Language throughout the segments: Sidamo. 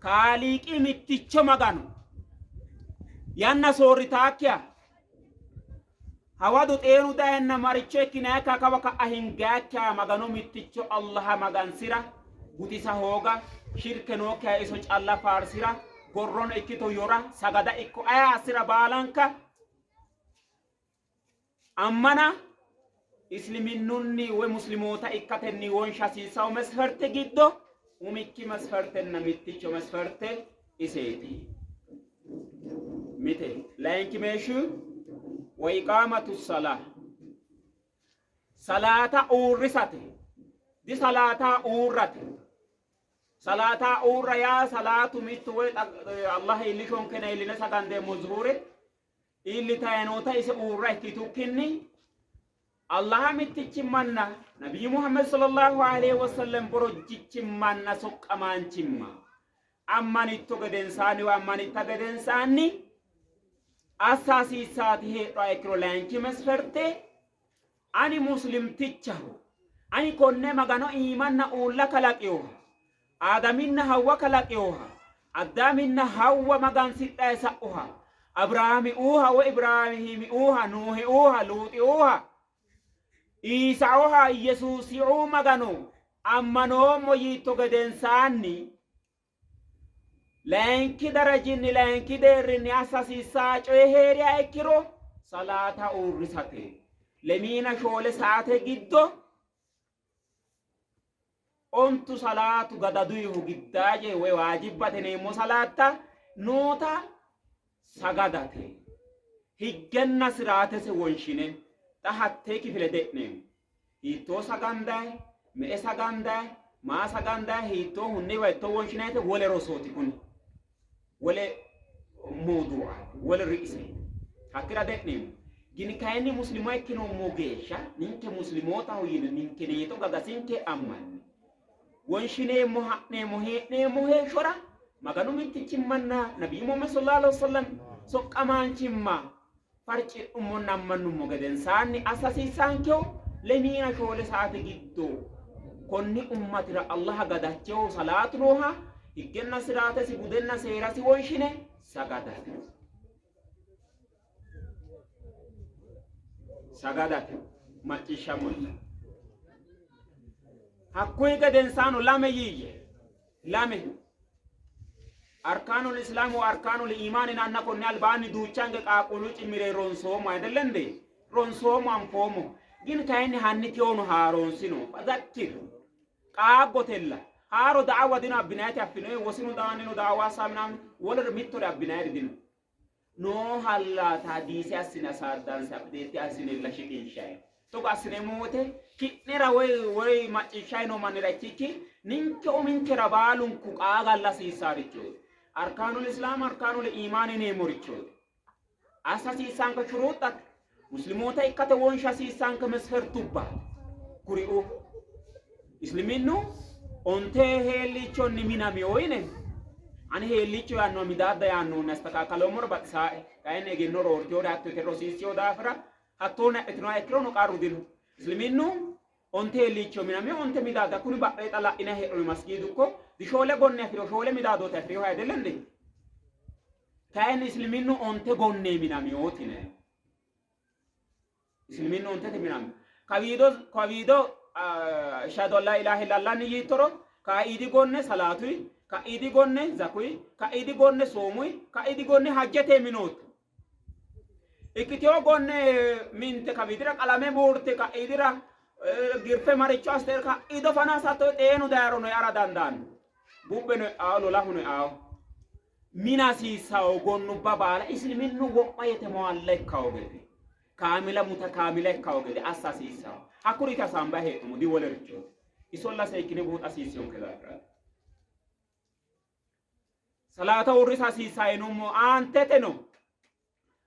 Kaaliiqi mitticho Magano yanna soorritaakkiha hawadu xeenu dayenna maricho ikkinayikka kawa ka'a hingaakkiha Magano mitticho Allaha magansira gutisa hooga shirke nookkiha iso calla faarsira gorrono ikkito yora sagada ikko aye assira baalanka Ammana Isliminnunni woy Muslimoota ikkatenni wonsha hasiissanno mesferte giddo umikki mesfertenna mitticho mesferte iseeti. Mite layinki meeshshu wa iqaamatu salaa salaata uurrisate di salaataa uurrate salaataa uurra yaa salaatu mittu woy Allah iillishonkena iilline sagandeemmo zuhure iillitayi noota ise uurra ikkitukkinni Allaha mittichimmanna Nabiyyu Muhammad sallallahu alaihi wasallam borojjichimmanna soqqamaanchimma ammanitto gedensaanni woy ammanitta gedensaanni assa hasiissaati heedhuha ikkiro layinki mesferte ani muslimtichaho ani konne Magano iimanna uulla kalaqinoha Aadaminna Hawwa kalaqinoha, Addaaminna Hawwa magansidhae sa'uha, Abiraamiuha woy Ibiraahimiuha, Nuuhiuha, Luuxiuha, Iisaoha, Iyesuusiuu Magano ammanoommo yiitto gedensaanni, layinki darajinni layinki deerrinni assa hasiissaa coyi hee'riha ikkiro salaata uurrisate. Lemiina shoole saate giddo Ontu salaatu gadaduyihu giddaaje woy waajibbate yineemmo salaatta noota sagadate higgenna siraatese wonshine xa hattee kifile de'neemmo. Hiittoo sagandayi, me''e sagandayi, maa sagandayi, hiittoo hunniwa hiittoo wonshinayite wole rosooti kuni. Wole mawduu'aati, wole ri'iseeti. Hakkira de'neemmo. Gini kayinni muslima ikkinoommo geeshsha ninke muslimootaho yine ninkeneeto gagasinke ammanne wonshineemmo ha'neemmo hee'neemmo heeshshora Maganu mittichimmanna Nabiyyu Muhammad sallallahu alaihi wasallam soqqamaanchimma farci'nummonna ammannummo gedensaanni assa hasiissaankehu lemiina shoole saate giddo konni ummatira Allaha gadacheho salaatu nooha higgenna siraatesi budenna seerasi wonshine sagadate. Sagadate macciishshammolla. Hakkuyi gedensaano lame yiiyye lame Arkaanul Islaam wa Arkaanul Iimaan yinanna konni albaanni duuchange qaaqquullu cimmire ronsoommo ayidelle nde ronsoommo anfoommo gin kayinni hanni tiyono haaroonsino fazakkir qaaggotella haaro da'awa dino abbinayiti affinoyi wosinu daanino da'awa assaa wolere mittore abbinayiri dino Noo hallaata hadiise assine asaaddanse update assinella shiqinshayi. Togo assineemmo wote ki'nera woy woy macciishshayi noo mannira ikkikki ninke uminkera baalunku qaagalla hasiissaarichooti. Arkaanul Islaam arkaanul iimaan yineemmorichooti. Assa hasiissaanke shuruuxxate Muslimoota ikkate wonsha hasiissaanke mesfertubbaati. Kuriuu Isliminnu onte heelliichonni minamino yine ani heelliicho yaannoha midaadda yaannohunni astakaakkaloommoro baxisaae. Kayinni egenno roortewore hatto yite rosiissino daafira hattoonni adhitinoha ikkirono qarru dino. Isliminnu onte heelliicho minamino onte midaadda kuni badhee xa la'inanni hee'noonni masgiidu ikko dishoole gonne afi'rino shoole midaadooti afi'rinoha ayidelle ndi. Kayinni isliminnu onte gonne minaminooti yinanni. Isliminnu ontete minamino. Kawiido kawiido ashhadu an laa ilaaha illallah yiittoro kaiidi gonne salaatuy, kaiidi gonne zakuy, kaiidi gonne soomuy, kaiidi gonne hajjete minootto. Ikkitewo gonne minte kawiidira qalame buurte kaiidira girfe maricho aste kaiido fana asatto xeenu dayro no eara dandaanno. Bubbe no eao lolahu no eao. Mina hasiissawo gonnubba baala isliminnu wo'ma yetemoalla ikkawo gede kaamila mutakaamila ikkawo gede assa hasiissawo. Hakkuriiti hasaambayi hee'noommo diwolerichooti. Isolla seekkine buuxa hasiissiyonke daafiraati. Salaata uurrisa hasiissaa yinummo aanteteno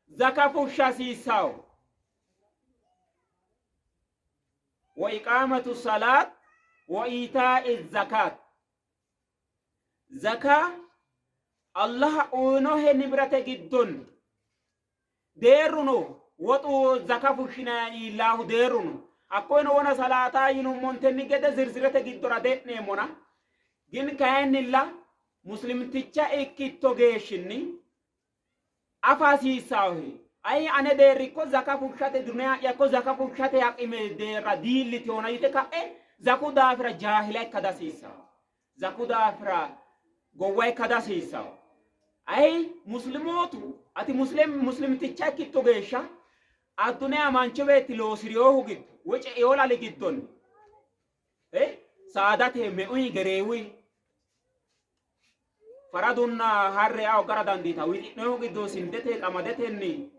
zaka fushsha hasiissawo. Wa iqaamatu salaat wa iitaa'i zakaat. Zaka Allaha uyinohe nibirate giddonni deerru no, woxu zaka fushshinanni iillaahu deerru no. Hakkoyeno wona salaataa yinummontenni gede zirzirete giddora de'neemmona. Gin kayinnilla Muslimticha ikkitto geeshshinni afa hasiissaahe. Ayi ane deerri ikko zaka fushshate duniya'ya ikko zaka fushshate aqime deerra diillitihona yite ka'e zaku daafira jaahila ikka dihasiissaho. Zaku daafira gowwa ikka dihasiissaho. Ayi muslimootu ati muslim muslimticha ikkitto geeshsha adduniya manchu beetti loosiriyoohu giddo woy ce'iyoo lali giddonni saadate me'uyi gereewuyi Faradunna harre aa hoggara dandiitanno. Wixi'noyihu giddo sindete, qamadetenni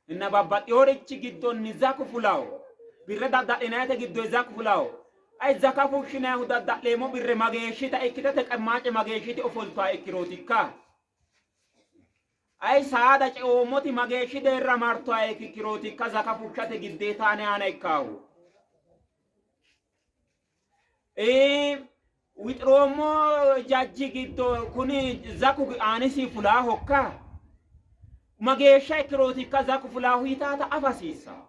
inna babbaxxinorichi giddonni zaku fulawo. Birre dadda'linayite giddoyi zaku fulawo. Ayi zaka fushshinayihu dadda'leemmo birre mageeshshita ikkite teqemmaace mageeshshiti ofoltuha ikkirootikka? Ayi saada ceoommoti mageeshshi deerra martuha ikkirootikka zaka fushshate giddeeta ane aana ikkaahu? Wixiroommo jajji giddo kuni zaku aanisi fulaahokka? Mageeshsha ikkirootikka zaku fulaahu yitaata afa hasiissanno.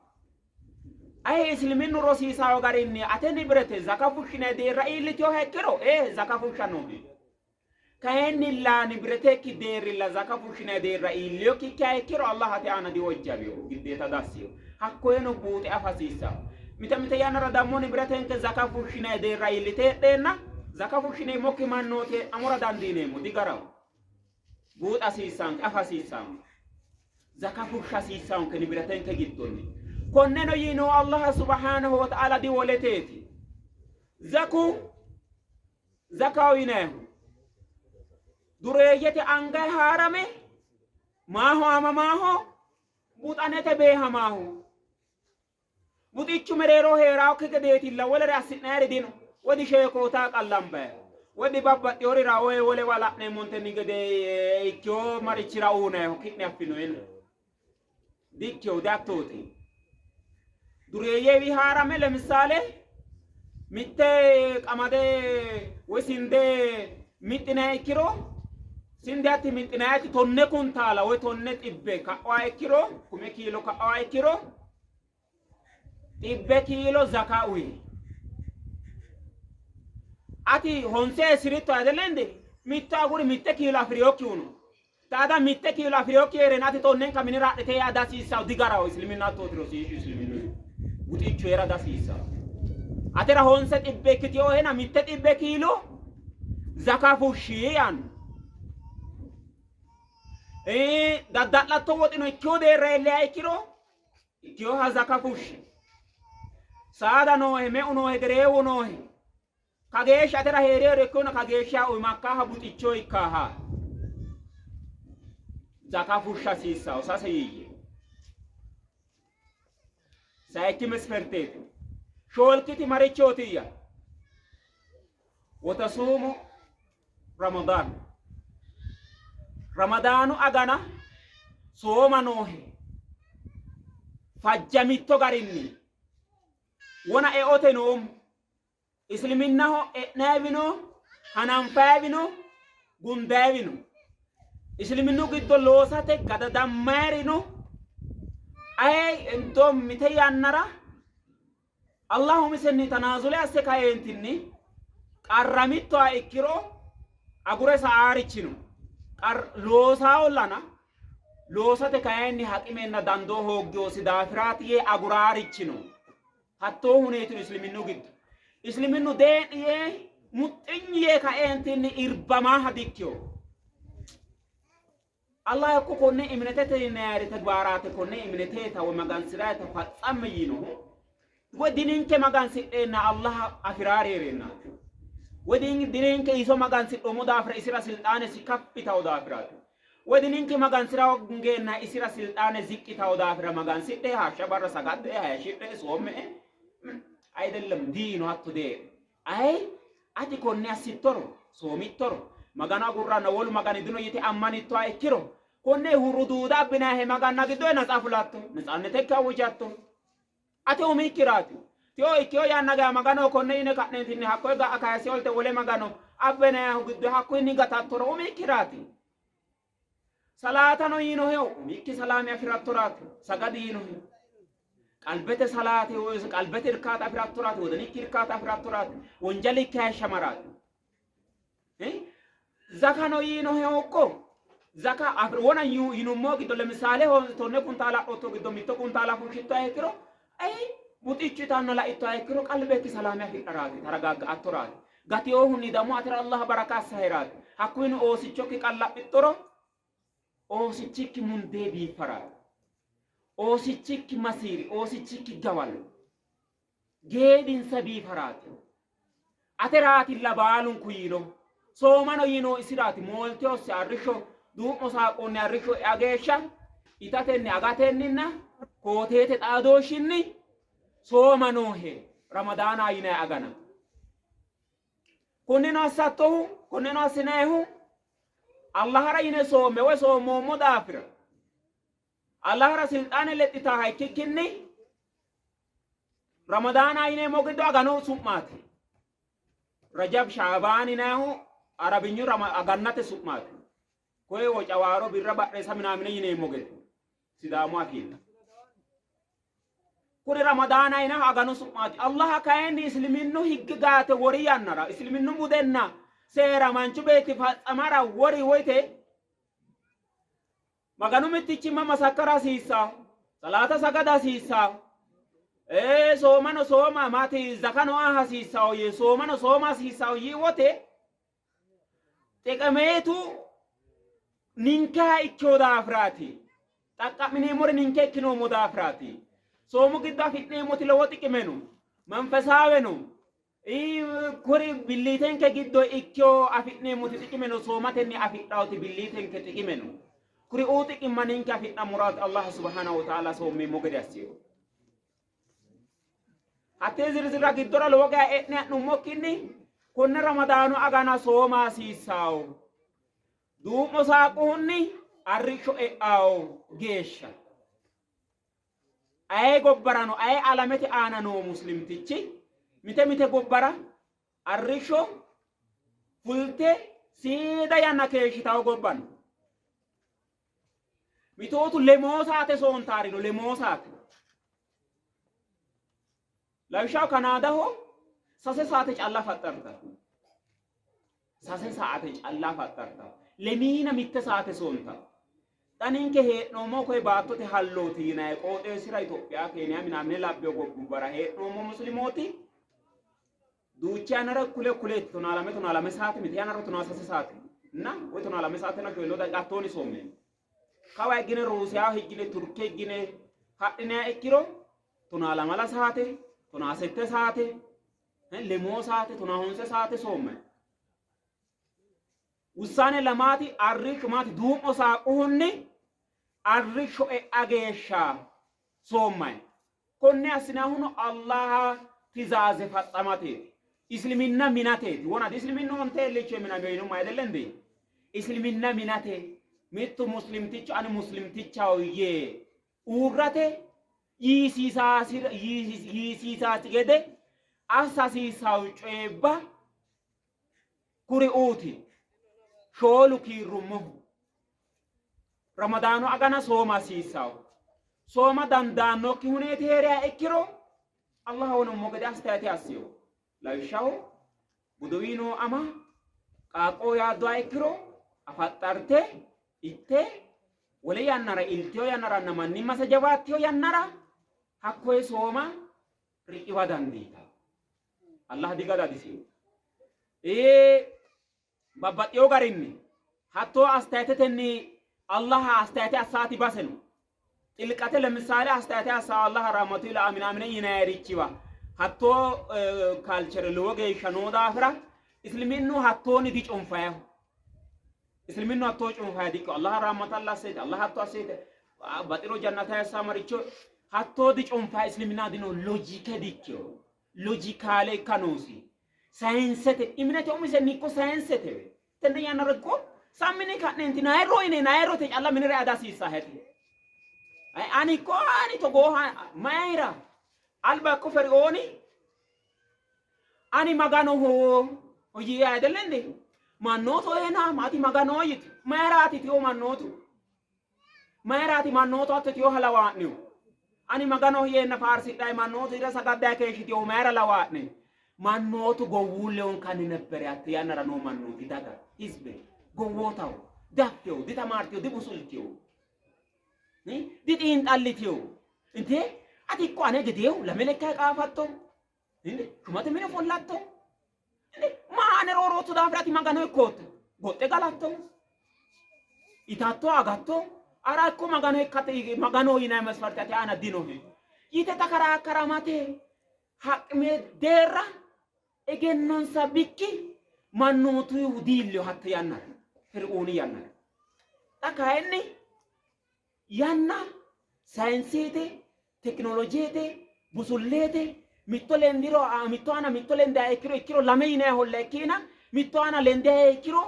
Ayi isiliminnu rosiisawo garinni ate nibirete zaka fushshine deerra iillitinoha ikkiro ee zaka fushsha noohe. Kayinnilla nibiretekki deerrilla zaka fushshinanni deerra iillinokkikkiha ikkiro Allah ate aana diwojjawino, giddeeta dassino. Hakkoyeno buuxe afa hasiissanno. Mite mite yannara dammo nibiretenke zaka fushshinanni deerra iillite heedheenna zaka fushshineemmokki mannooti hee'namora dandiineemmo. Digaraho. Buuxa hasiissanke, afa hasiissanke. Zaka fushsha hasiissanke nibiretenke giddonni. Konneno yiino Allah subhanahu wa ta'ala diwoleteeti. Zaku Zakaw yinannihu dureeyyete anga haarame maaho aamamaaho buxanete beehamaaho. Buxichu mereero hee'raokki gedeetilla wolere assi'nayiri dino. Woy disheekoota qallambayi woy dibabbaxxiyorira woy wolewa la'neemmontenni gede ikkiwo marichira uunayiho ki'ne affinoyina. Dikkiwo dihattooti. Dureeyyewi haarame lemissaale mitte qamade woy sinde mixxinaya ikkiro sinde hatti mixxinayati tonne kuntaala woy tonne xibbe ka'oa ikkiro kume kiilo ka'oa ikkiro xibbe kiilo zaka uyi. Ati honse hesiritto ayidelendi mitto aguri mitte kiilo afi'rinokkihu no. Taada mitte kiilo afi'rinokki hee'reenna ati tonnenka minira adhite yaa dihasiissanno, digaraho. Isliminnu hattooti rosiishshu isliminnu buxichu hee'ra dihasiissanno. Atera honse xibbe ikkitinohena mitte xibbe kiilo zaka fushshi yaanno. Dadda'latto woxino ikkino deerra iilliha ikkiro ikkinoha zaka fushshi. Saada noohe, meu noohe, gereewu noohe. Kageeshsha atera hee'riero ikkona kageeshsha uyi makkaaha buxicho ikkaaha. Zaka fushsha hasiissaho sase yiiyye. Sayikki mesferteeti. Shoolkiti marichootiyya? Wotasuumu Ramadaan. Ramadaanu agana sooma noohe. Fajjamitto garinni wona eote noommo. Isliminnaho e'nayewino, hananfayewino, gundayewino. Isliminnu giddo loosate gadadammayerino aye indo mite yannara Allah umisenni tanaazule asse kaeentinni qarramittoha ikkiro agure sa'aarichino loosaollana loosate kayinni haqimenna dandoo hooggiyosi daafiraati yee aguraarichino. Hattoo huneetino isliminnu giddo. Isliminnu dee'ni yee muxxinyi yee kaeentinni irbamaaha dikkino. Allah yakko konne iminetete yinayari tegbaaraate konne imineteeta woy magansi'rayeta fatsam yiinohu woy dininke magansidheenna Allah afiraari hee'reennaati. Woy dininke iso magansidhoommo daafira isira silxaanesi kaffitawo daafiraati. Woy dininke magansi'ra hoongeenna isira silxaane ziqqi tawo daafira magansidhe hashsha barra sagadde hayishshidhe soomme ayidellem diino hatto dee ayi ati konne assittoro soomittoro Magano agurranna wolu magani dino yite ammanittoha ikkiro konne hurru duuda abbinahe maganna giddo natsa fulatto natsannetekki awujatto Ate umikkiraati. Ti'o ikkino yanna geya Maganoho konne yine ka'neentinni hakkoye ga'a kayisse olte wole magano abbinayihu giddo hakkuyinni gatattoro umikkiraati. Salaatano yiinohehu umikki salaame afi'rattoraati. Sagadi yiinohehu. Qalbete salaate qalbete irkaata afi'rattoraati. Wodanikki irkaata afi'rattoraati. Wonjalikki hayishshamaraati. Zakano yiinohehu ikko zaka wona yinummo giddo lemisaale tonne kuntaala adhotto giddo mitto kuntaala fushshittoha ikkiro ay buxichu itanna laittoha ikkiro qalbekki salaame afidharaati, taragaagga''attoraati. Gatinohunni damo atera Allah baraka assaheraati. Hakkuyino oosichokki qallaphittoro oosichikki mundee biiffaraati. Oosichikki masiiri, oosichikki gawalo geedinsa biifaraati. Ateraatilla baalunku yiino. Soomano yiino isiraati. Moolte hosse arrishsho duu'mo saaqoonni arrishsho ea geeshsha itatenni agatenninna kooteete xaadooshshinni sooma noohe Ramadaana yinanni agana. Kunnino assattohu, kunnino assinannihu Allahara yine soomme woy soommoommo daafira Allahara silxaane lexxitaaha ikkikkinni Ramadaana yineemmo giddo aganu su'maati. Rajab Shaabaan yinannihu Arabinyu agannate su'maati. Koye wocawaaro birra badheessa minaamine yineemmo gede Sidaamu afiinni. Kuri Ramadaana yinannihu aganu su'maati. Allah kayinni isliminnu higge gaate wori yannara isliminnu budenna seera manchu beetti fatsamara wori woyte Maganu mittichimma masakkara hasiissawo, salaata sagada hasiissawo, soomano sooma maati zakano aa hasiissawo yee soomano sooma hasiissawo yii wote xiqimeetu ninkeha ikkino daafiraati. Xaqqa'mineemmori ninke ikkinoommo daafiraati. Soomu giddo afi'neemmoti lowo xiqime no, manfesaawe no. Kuri billiitenke giddo ikkino afi'neemmoti xiqime no, soomatenni afidhawoti billiitenke xiqime no. Kuri uu xiqimma ninke afi'nammoraati Allah subhanahu wa ta'ala soommeemmo gede assino. Hattee zirzirra giddora lowo geya e'ne ha'nummokkinni konne Ramadaanu agana sooma hasiissawo. Duu'mo saaquhunni arrishsho e'awo geeshsha. Aye gobbarano aye alamete aana noo muslimtichi mite mite gobbara arrishsho fulte seeda yanna keeshshitawo gobba no. Mitootu lemoo saate soontaari no, lemoo saate. Lawishshaho Kanaadaho sase saate calla faxxarta. Sase saate calla faxxarta. Lemiina mitte saate soonta. Xa ninke hee'noommo koye baattote hallooti yinanni qooxeessira Itophiya, Keeniya minaamine labbino gobbubbara hee'noommo muslimooti duucha yannara kule kuleeti tonaa lame tonaa lame saate mite yannara tonaa sase saate na woy tonaa lame saatenna shoyilloo daqiiqa hattoonni soommeemmo. Kawa higgine Ruusiyaho higgine Turke higgine hadhiniha ikkiro tonaa lamala saate tonaa sette saate lemoo saate tonaa honse saate soommanni. Wussaane lamaati arrishsho maati duu'mo saaquhunni arrishsho e'a geeshsha soommanni. Konne assinannihuno Allaha tizaaze fatsamateeti. Isliminna minateeti. Wona isliminnu onte ellicho minamino yinummo ayidelle ndi? Isliminna minate mittu muslimtichu ani muslimtichaho yee uurrate yiisiisaasi gede assa hasiissanno coyibba kuriuuti. Shoolu kiirrummohu. Ramadaanu agana sooma hasiissanno. Sooma dandaannokki huneeti hee'riha ikkiro Allah wonummo gede astayate assiyo. Lawishshaho godowii noo ama qaaqqoo yaaddoha ikkiro afaxxarte itte wole yannara iltiyo yannaranna mannimmase jawaattiyo yannara hakkoye sooma riqiwa dandiitanno. Allah digadadisino. Ee babbaxxewo garinni hattoo astayetetenni Allah astayete assaati base no. Xilqate lemisaale astayete assa Allah rahmatu ila minamine yinayirichiwa hattoo kaalchere lowo geeshsha noo daafira isliminnu hattoonni diconfayaho. Isliminnu hattoo cunfaya dikko Allah rahmatalla asseete Allah hatto asseete baxiro jannata yassamaricho hattoo diconfaya islimina dino lojike dikkiyo lojikaale ikka noosi. Sayinsete iminete umisenni ikko sayinsete tenne yannara ikko sammini ka'neenti nayiro yine nayirote calla minira ada hasiissahete. Ani ikko ani togooha mayira alba ikko Feriooni ani Maganoho yii ayidelle inde mannootu eena ati Maganoho yitu mayiraati tiyo mannootu mayiraati mannootu hatto tiyo halawaa'nihu ani Maganoho yeenna faarsidhay mannootu ira sagadday keeshshitiyo mayira lawaa'ne mannootu gowwuullehonkanni nebbere hatte yannara noo mannooti daga hizbe. Gowwootaho, diaffeho, ditamaarteho, dibusulteho, dixiinxalliteho. Inte ati ikko ane gedeehu lame lekkayi qaafatto, shumate mine ofollatto, maa ane roorootto daafira ati Magano ikkootto, goxxe galatto, itatto, agatto, ara ikko Magano ikkate Magano yinanni masfarte ate aana dinohe yite takaraakkaramate haqme deerra egennonsa bikki mannootuyihu diilleho hatte yannara Feriooni yannara. Xa kayinni yanna sayinsete, tekinolojete, busulleete mitto lendiro mitto aana mitto lendiha ikkiro ikkiro lame yinanni holla ikkiina mitto aana lendiha ikkiro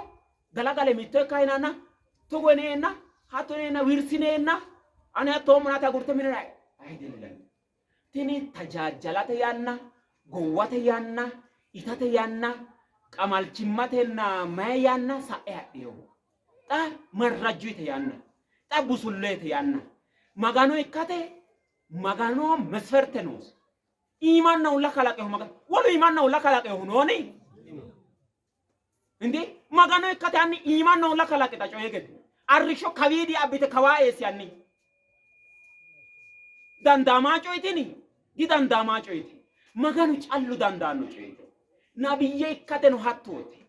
galagale mitto ikka yinanna togo yineenna hatto yineenna wirsineenna ane hattoommona ate agurte minira ayidellem. Tini tajaajjalate yanna, gowwate yanna, itate yanna, qamalchimmatenna mayi yanna sa'e hadhino. Xa marrajjuyite yanna, xa busulleete yanna. Magano ikkate Magano mesferte noosi. Iimanna uulla kalaqehu Magano. Wolu iimanna uulla kalaqehu nooni? Indi Magano ikkate hanni iimanna uulla kalaqita coye gede. Arrishsho kawiidi abbite kawaa eessi hanni. Dandaamaa coyitini? Didandaamaa coyiti. Maganu callu dandaanno coyiti. Nabiyye ikkateno hattooti.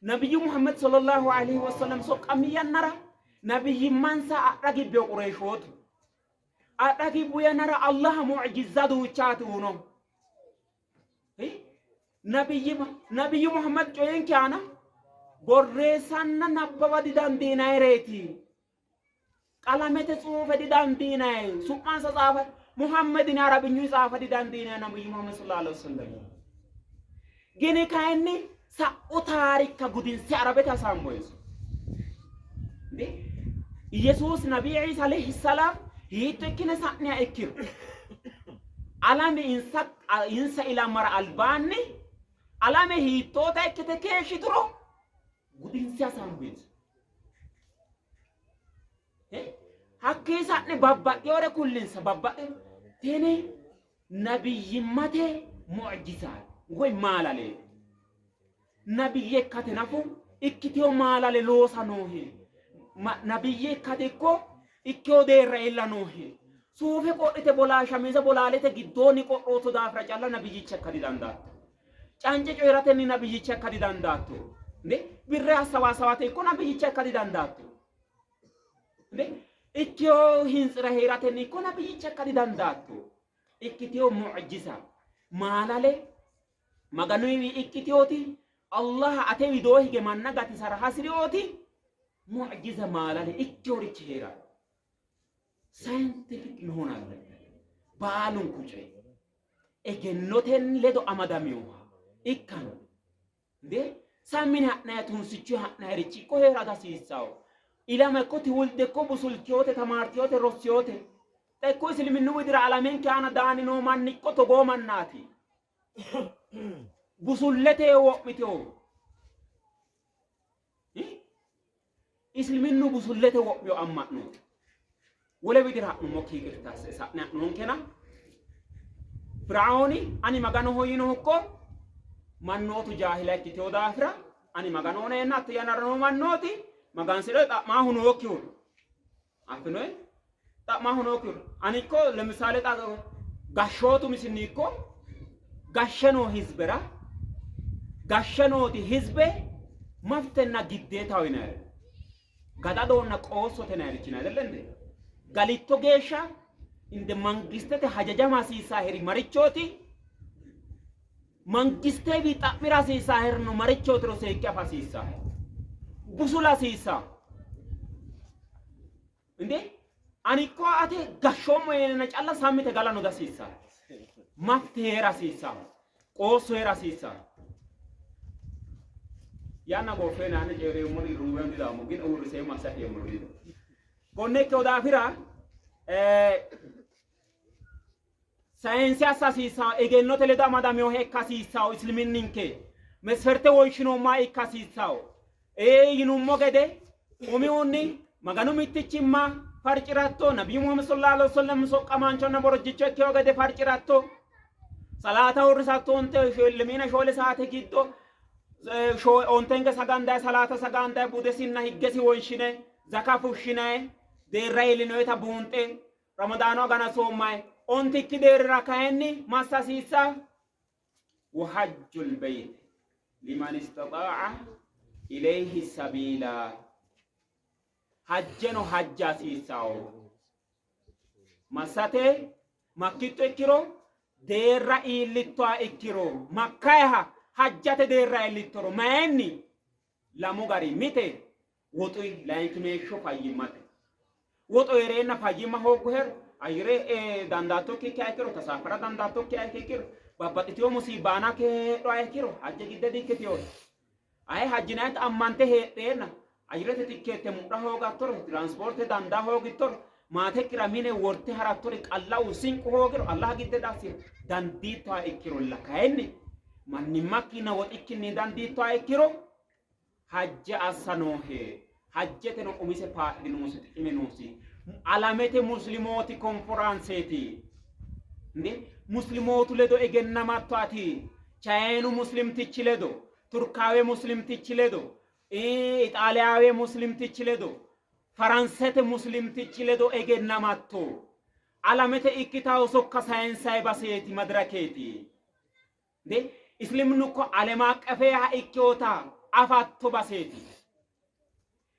Nabiyyu Muhammad sallallahu alaihi wasallam soqqami yannara nabiyyimmansa adha gibbeo Qureeshootu. Adha gibbu yannara Allah mu'jizza duuchaati uno. Nabiyyu Muhammad coyinke aana borreessanna nabbawa didandiinayireeti. Qalamete tsuufe didandiinayi. Su'mansa tsaafa Muhammadin Arabinyu tsaafa didandiinayi Nabiyyu Muhammad sallallahu alaihi wasallam. Gini kayinni sa'u taarikka gudinse Arabete hasaamboyso. Yesuus Nabi Isa alayhi salaam hiitto ikkine sa'niha ikkiro alame insa insa ilamara albaanni alame hiittoota ikkite keeshshituro gudinse hasaamboyso. Hakkii sa'ne babbaxxewore kullinsa babbaxxe tini nabiyyimmate mu'jizaati woy maalaleeti. Nabiyye ikkate nafu ikkiteyo maalale loosa noohe. Nabiyye ikkate ikko ikkeyo deerra iilla noohe. Suufe qodhite bolaashamiise bolaalete giddoonni qodhootto daafira calla nabiyyicha ikka didandaatto. Cance coyi'ratenni nabiyyicha ikka didandaatto. Birre assawaasawate ikko nabiyyicha ikka didandaatto. Ikkeyo hintsira hee'ratenni ikko nabiyyicha ikka didandaatto. Ikkiteyo mu'jiza maalale Maganuyiwi ikkiteyooti Allah ate widoo hige manna gatisara hasi'riyooti mu'jiza maalale ikkeyorichi hee'ranno. Scientific መሆን አለበት baalunku coyi egennotenni ledo amadaminoha ikkano እንዴ sammine ha'nayi tunsichu ha'nayirichi ikko hee'ra hasiissawo ilama ikko tiwulde ikko busultiyote tamaartiyote rossiyote xa ikko isiliminnu widira alamenke aana daani noo manni ikko togoo mannaati busullete wo'mitewo Isiliminnu busullete wo'mino amma'nooti. Wole widira ha'nummokki yiqirta sa'ne ha'nonkena Firaaooni ani Maganoho yiinohu ikko mannootu jaahila ikkitino daafira ani Maganoho neenna hatte yannara noo mannooti magansidhe xa'maahu nookkihura affinoe xa'maahu nookkihura ani ikko lemisaale xa gashshootu misinni ikko gashshe noo hizbera gashshe nooti hizbe maftenna giddeetaho yinayre gadadonna qoossote yinayrichi ayidelle እንዴ galitto geeshsha inde mangistete hajajama hasiissaaheri marichooti mangistewi xa'mira hasiissaaherino marichootiro seekke afa hasiissaahe busula hasiissaa እንዴ ani ikko ate gashshoommo yeenna calla sammite galano dihasiissaa mafte heera hasiissaa qoosso heera hasiissaa yanna gooffeenna ani coyi'reemmori ruuwen didaammo gin uurriseemmo asse afeemmori konne ikkino daafira sayinse assa hasiissanno egennote ledo amadaminoha ikka hasiissanno isiliminninke mesferte wonshinoommoha ikka hasiissanno ee yinummo gede umihunni Maganu mittichimma farci'ratto Nabiyyu Muhammad sallallahu alaihi wasallam soqqamaanchonna borojjicho ikkino gede farci'ratto salaata uurrisatto onte lemiina shoole saate giddo Ontenke sagandayi salaata sagandayi budesinna higgesi wonshine zaka fushshinayi deerra iillinoyita buunxe Ramadaanu agana soommayi ontikki deerrira kayinni massa hasiissa wahajjul beyt liman istaxaa'a ilayhi sabiila hajjeno hajja hasiissawo massate makkitto ikkiro deerra iillittoha ikkiro makkayiha hajjate deerra iillittoro mayinni lamu gari mite woxuy layinkimeeshsho fayyimmate woxu hee'reenna fayyimma hoogguhero ayire dandaattokki ikkiha ikkiro tasaafara dandaattokkiha ikkiro babbaxxitino musiibba aana heedhuha ikkiro hajje gidde dikkitino. Aye hajjinayita ammante heedheenna ayirete tikkeette mudha hoogattoro tiranspoorte dandaa hoogittoro maatekkira mine worte harattori qalla'u sinqu hoogiro Allaha gidde dassi dandiittoha ikkirolla kayinni mannimmakkinna woxikkinni dandiittoha ikkiro hajje assa noohe. Hajjeteno umise faa'li noosi, xiqime noosi. Alamete muslimooti konforaanseeti. Nde muslimootu ledo egennamatto ati Chayinu muslimtichi ledo, Turkaawe muslimtichi ledo, Ixaaliyaawe muslimtichi ledo, Faransete muslimtichi ledo egennamatto. Alamete ikkitawo sokka sayinsayi baseeti, madirakeeti. Nde islimnu ko alem aqqefeha ikkeota afatto baseeti.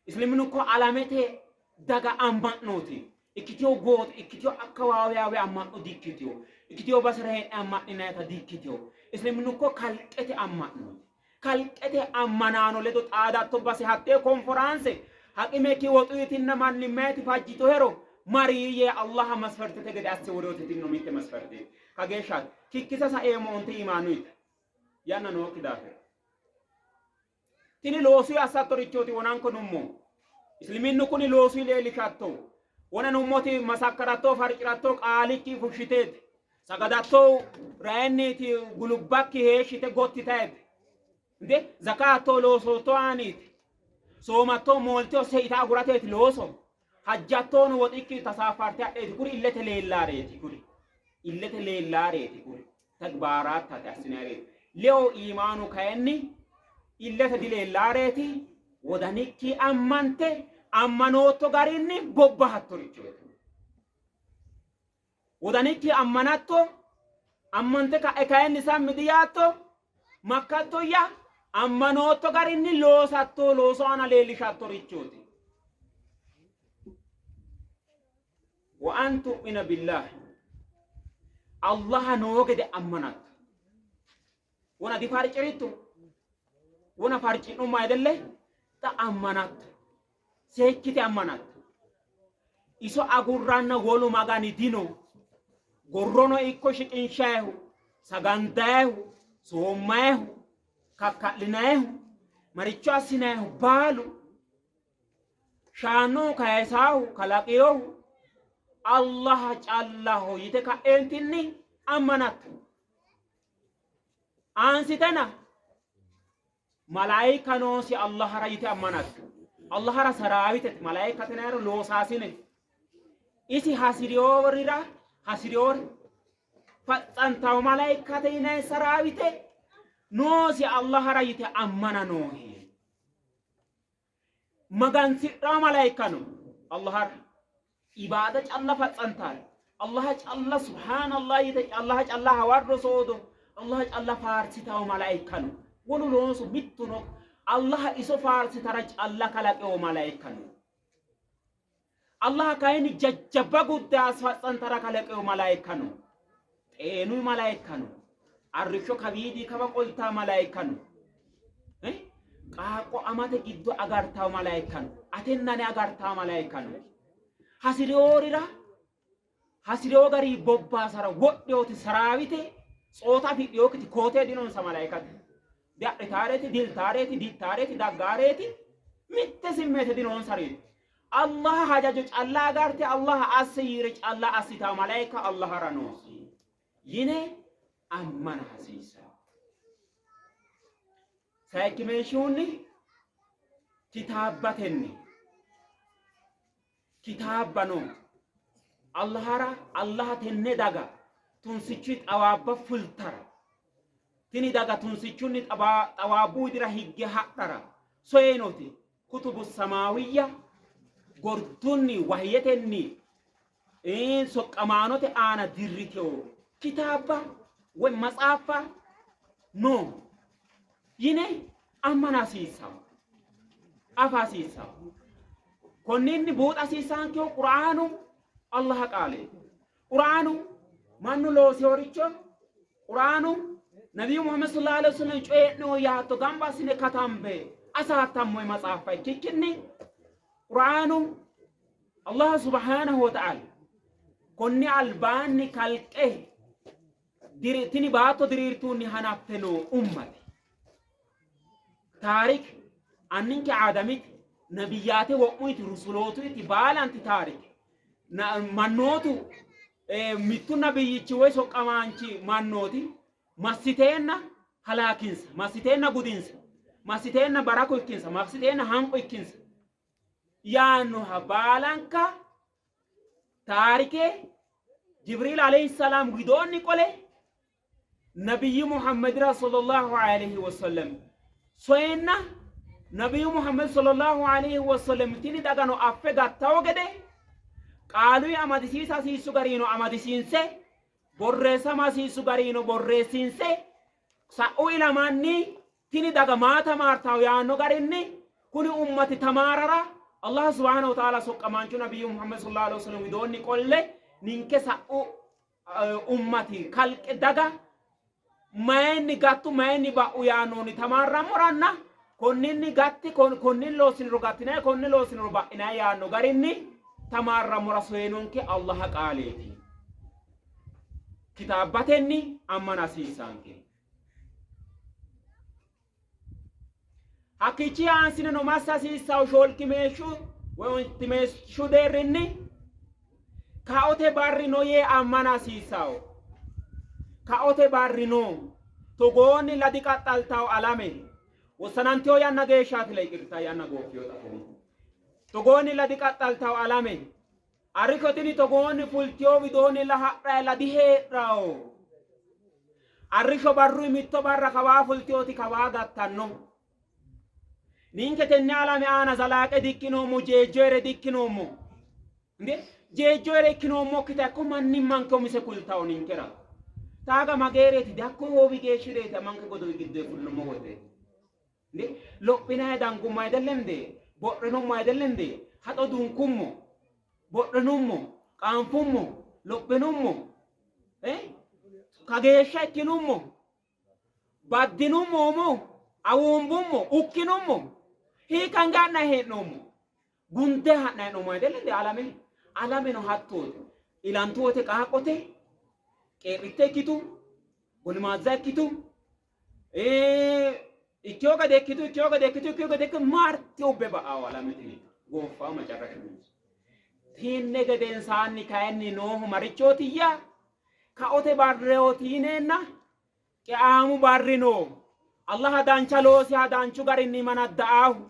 Islimnu ko alamete daga amma'nooti. Ikkiteyo gooxo, ikkiteyo akkawaawiyaawe amma'no dikkiteyo. Ikkiteyo basera hee'ne amma'ninayita dikkiteyo. Islimnu ko kalqete amma'nooti. Kalqete ammanaano ledo xaadatto base hattee konforaanse haqimeki woxuyitinna mannimmayiti fajjitohero mari yee Allaha masfertete gede asse woriote tinino mitte masferteeti. Kageeshshaati. Kikkisa saeemmo onte iimaanuyite. Yanna nookki daafira. Tini loosuyi assattorichooti wonanko nummo. Isliminnu kuni loosuyi leellishatto. Wona nummoti masakkaratto farciratto qaalikki fushshiteeti. Sagadatto rayinniiti gulubbakki heeshshite gottitaeti. Nde zakaatto loosootto aaniiti. Soomatto moolteo seita agurateeti looso. Hajjattono woxikki tasaafarte hadheeti kuri illete leellaareeti kuri. Illete leellaareeti kuri. Tagbaaraattate assinareeti. Leo iimaanu kayinni illete dileellaareeti wodanikki ammante ammanootto garinni bobbahattorichooti. Wodanikki ammanatto, ammante ka'e kayinni sammi diyaatto, makkattoyya ammanootto garinni loosatto looso aana leellishattorichooti. Wa an tu'mina billah Allaha noo gede ammanatto. Wona difarci'ritto? Wona farci'nummo ayidelle? Xa ammanatto. Seekkite ammanatto. Iso agurranna wolu magani dino. Gorrono ikko shiqinshayihu, sagandayihu, soommayihu, kakka'linayihu, maricho assinayihu baalu shaannohu, kayisaahu, kalaqinohu Allaha callaho yite ka'eentinni ammanatto. Aansitena malaayika noosi Allahara yite ammanatto. Allahara saraawitete malaayikate nayro loosaasine isi hasi'riyorira hasi'riyore faxxantawo malaayikate yinay saraawite noosi Allahara yite ammana noohe. Magansi'raa malaayikano Allahara ibaada calla faxxantaare Allaha calla subhaanallah yite Allaha calla hawarro soodo Allaha calla faarsitawo malaayikano wolu loosu mittuno Allaha iso faarsitara calla kalaqewo malaayikano Allaha kayinni jajjabba guddaa faxxantara kalaqewo malaayikano xeenu malaayikano arrishsho kawiidi kawa qoltaa malaayikano qaaqqo amate giddo agartawo malaayikano atennane agartawo malaayikano hasi'riyoorira hasi'riyo gari bobbaasara wodhiyooti saraawite tsoota afidhiyokkiti kootee dinonsa malaayikate diadhitaareeti diltaareeti dittaareeti daggaareeti mitte simmeete dinonsareeti Allaha hajajo calla agarte Allaha asse yiire calla assitawo malaayika Allahara noosi yine ammana hasiissanno. Sayikkimeeshshihunni kitaabbatenni kitaabba no Allahara Allaha tenne daga tunsichi xawaabba fultara Tini daga tunsichunni xawaabbu widira higge hadhara soyinoti kutubu samaawiyya gordunni wahiyetenni soqqamaanote aana dirritino kitaabba woy matsaaffa no yine ammana hasiissanno, afa hasiissanno. Konninni buuxa hasiissaankehu Quraanu Allaha qaaleeti. Quraanu mannu looseworicho Quraanu Nabiyyu Muhammad sallallahu alaihi wasallam coyi'nino yaatto gamba assine katambe asaattammo matsaaffa ikkikkinni Quraanu Allah subhanahu wa ta'ala konni albaanni kalqe tini baatto diriirtuunni hanaffe noo ummate taarik anninke Aadamiti nabiyyaate wo'muyti rusulootuyti baalanti taarik mannootu mittu nabiyyichi woy soqqamaanchi mannooti massiteenna halaakinsa, massiteenna gudinsa, massiteenna baraku ikkinsa, massiteenna hanqu ikkinsa yaannoha baalanka taarike Jibriil alayhi salaam widoonni qole nabiyyi Muhammadira sallallahu alayhi wasallam soyenna nabiyyu Muhammad sallallahu alayhi wasallam tini dagano affe gattawo gede qaaluyi amadisiisa hasiissu garino amadisiinse borreessama hasiissu garino borreessiinse sa'u ilamanni tini daga maa tamaartawo yaanno garinni kuni ummati tamaarara Allah subhanahu wa ta'ala soqqamaanchu nabiyyu Muhammad sallallahu alaihi wasallam widoonni qolle ninke sa'u ummati kalqe daga mayinni gattu mayinni ba'u yaannoonni tamaarrammoranna konninni gatti konninni loossiniro gattinanni konni loossiniro ba'inanni yaanno garinni tamaarrammora soyinonke Allaha qaaleeti. Kitaabbatenni ammana hasiissanke. Hakkiichi aansineno massa hasiissawo shoolkimeeshshu woy ontimeeshshu deerrinni kaote barri no yee ammana hasiissawo. Kaote barri no. Togoonni ladi qaxxaltawo alame. Wossanantiyo yanna geeshshaati la iqirta yanna gooffiyo xafoommo. Togoonni ladi qaxxaltawo alame. Arrishsho tini togoonni fultiyo widoonni la ha'rayi la dihee'rawo. Arrishsho barruyi mitto barra kawaa fultiyoti kawaa gattanno. Ninke tenne alame aana zalaaqe dikkinoommo, jeejjoyere dikkinoommo. Nde jeejjoyere ikkinoommokkita hakko mannimmanke umise kultawo ninkera. Taaga mageereeti hakko hoowi geeshshireeti amanke godowi giddoyi fullummo wote. Nde lophinayi dangummo ayidellem de bo'rinummo ayidellem de haxo dunkummo bo'rinummo qaanfummo lophinummo kageeshsha ikkinummo baddinummo umo awuumbummo ukkinummo hiikkange ha'nayi hee'noommo gunte ha'nayi hee'noommo ayidellem de alame alameno hattooti ilantu wote qaaqqote qeerritte ikkitu golimaazza ikkitu Ikkiyo gade ikkitu, ikkiyo gade ikkitu, ikkiyo gade ikkitu, marti ubbe ba'awo alame tini gooffaa macarrashu noose. Tinne gedensaanni kayinni noohu marichootiyya? Kaote barreoti yineenna qeaamu barri no. Allaha dancha loosiha danchu garinni manadda'aahu,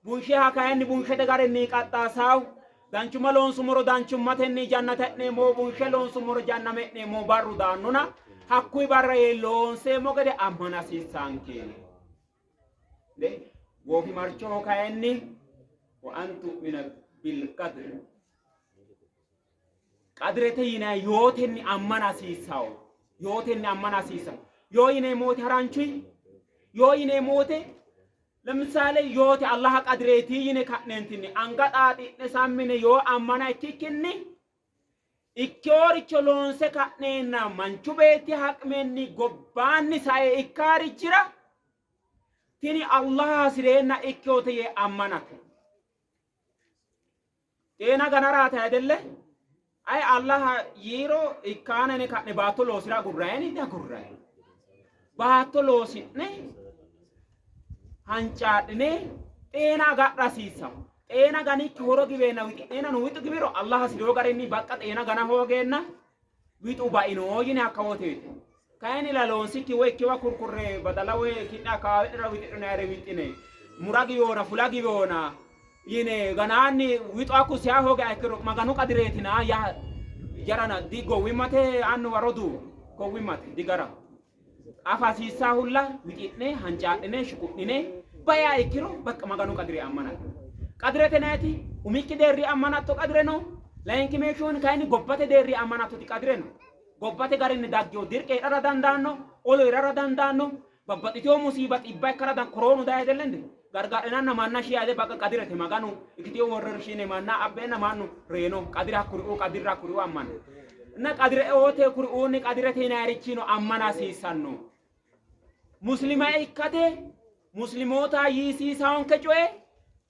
bunsheha kayinni bunshete garinni qaxxaasaahu, danchumma loonsummoro danchummatenni jannate e'neemmo, bunshe loonsummoro janname e'neemmo barru daannona hakkuyi barra yee loonseemmo gede ammana hasiissaanke. Goofimarchoho kayinni wa an tu'mina bil qadr Qadirete yinanni yootenni ammana hasiissawo. Yootenni ammana hasiissawo. Yoo yineemmo wote haranchuyi yoo yineemmo wote ለምሳሌ yoote Allaha qadireeti yine ka'neentinni anga xaaxi'ne sammine yoo ammana ikkikkinni ikkeworicho loonse ka'neenna manchu beetti haqmenni gobbaanni sae ikkaarichira tini Allaha hasi'reenna ikkewote yee ammanate. Xeena ganaraati ayidelle? Ayi Allah yiiro ikkaana yine ka'ne baatto loosi'ra agurrayini? Diagurrayi. Baatto loosi'ne hancaadhine xeena agadha hasiissanno. Xeena ganikki horo giweenna wixi'neenna nu wixu giwiro Allah hasi'rino garinni baqqa xeena gana hoogeenna wixu baino yine hakka woteeti. Kayinni la loonsikki woy ikkiwa kurkurre badala woy ki'ne akkawaawe'nera wixidhinayire wixxine mura giwoona fula giwoona yine ganaanni wixu hakku siya hoogiha ikkiro Maganu qadireetina ya jarana di gowwimmate annuwa roduu gowwimmate digaraho. Afa hasiissahulla wixi'ne, hancaadhine, shuqu'nine baya ikkiro bakka Maganu qadire ammanate. Qadirete nayti umikki deerri ammanatto qadire no, layinki meeshshoonni kayinni gobbate deerri ammanattoti qadire no. Gobbate garinni daggino dirqe hee'rara dandaanno, olu hee'rara dandaanno, babbaxxitino musiiba xibba ikkara dan koroonu daye dellende gargadhinanna manna shiyaade bakka qadirete Maganu ikkitino worrorshiine manna abbeenna mannu reyino qadire hakkuriuu qadirra hakkuriuu ammana. Na qadire oote kuriuunni qadirete yinayirichino ammana hasiissanno. Muslima ikkate muslimoota yiisiisaonke coye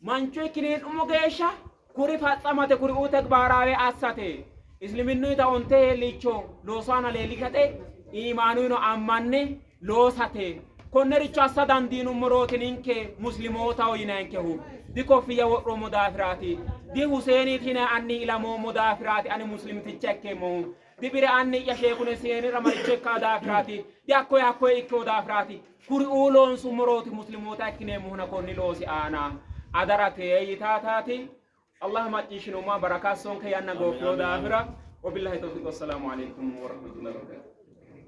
mancho ikkine hee'nummo geeshsha kuri fatsamate kuriuu tegbaaraawe assate isliminnuyita onte heelliicho loosu aana leellishate iimaanuyino ammanne loosate konnericho assa dandiinummorooti ninke muslimootaho yinankehu. Di koffiyya wodhoommo daafiraati, di Huseeniiti yinanni anni ilamoommo daafiraati ani muslimticha ikkeemmohu. Di bire anni'ya Sheekune Seenira maricho ikkaa daafiraati, di hakkoye hakkoye ikkeo daafiraati. Kuriuu loonsummorooti muslimoota ikkineemmohuna konni loosi aana adarate yitaataati. Allah macciishshinumma baraka assonke yanna gooffino daafira. Wabillahi tawfiq wassalamu alaikum warahmatullahi wabarakatuh.